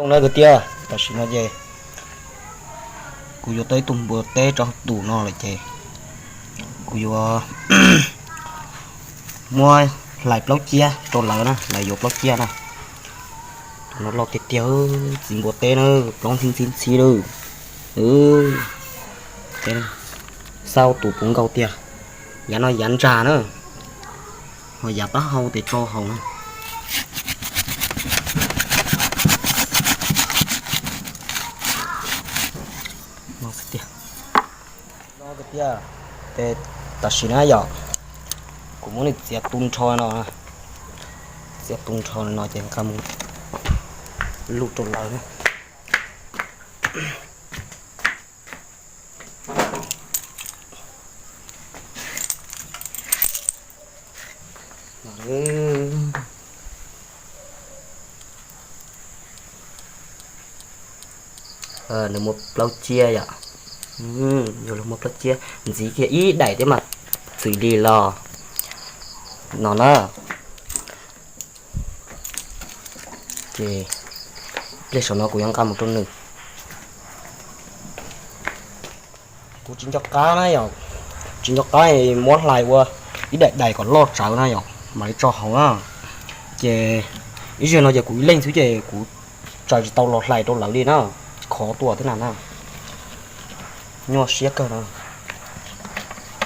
Zoo na kwv tij, tam sim no ces kuv yuav tau ib tug npua teb rau tus no lawm ces kuv yuav muab hlais plaub ciab rau lawv na, lawv yuav plaub ciab na. Tus no loj tiag tiag, txiv npua teb na, plaub ntxhib ntxhib ntxhib lawm. Xauj tus puv nkaus tiag, yav no yav ntsag na, ho yav taub hau tes tso haus na. Tiag, ces tam sim na yom, kuv muab nws txiav tu nrho no, txiav tu nrho no ces nqa mus luj rau lawv na. Nws muaj plaub ciab yom, yog luag muaj plaub ciab ntxiv kiag ib daim thiab mas txwm li los no na. Ces pliag saum no kuv yuav nqa mus rau nws. Kuv tsis nco qab na yom, tsis nco qab muab hlais ua ib daim daim kom loj tsawv na yom mam li tso hauv na. Ces ib zaug no ces kuv ib leeg xwb ces kuv tsaws tsis tau los hlais rau lawv li na, khov tuaj thiab na na. Nyuaj siab kawg na,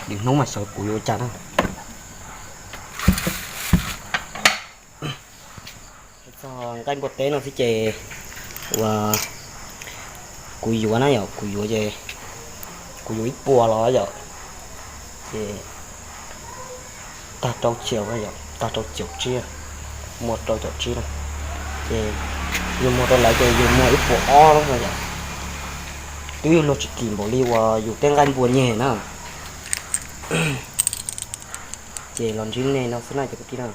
lwm hnub mas xyov kuv yuav ua cas na. Txog nqaij npua teb no xwb ces uas kuv yuav na yom, kuv yuav ces kuv yuav ib puas los yom, ces tag rau caum, tag rau caum tsib, muag rau caum tsib na, ces yus muag rau lawv ces yus muag ib puas ob lub no yom. Twb yog luag tsis kim npaum li uas yus tej nqaij npua nyeg na. Ces los ntsib nej no xwb na cov kwv tij na.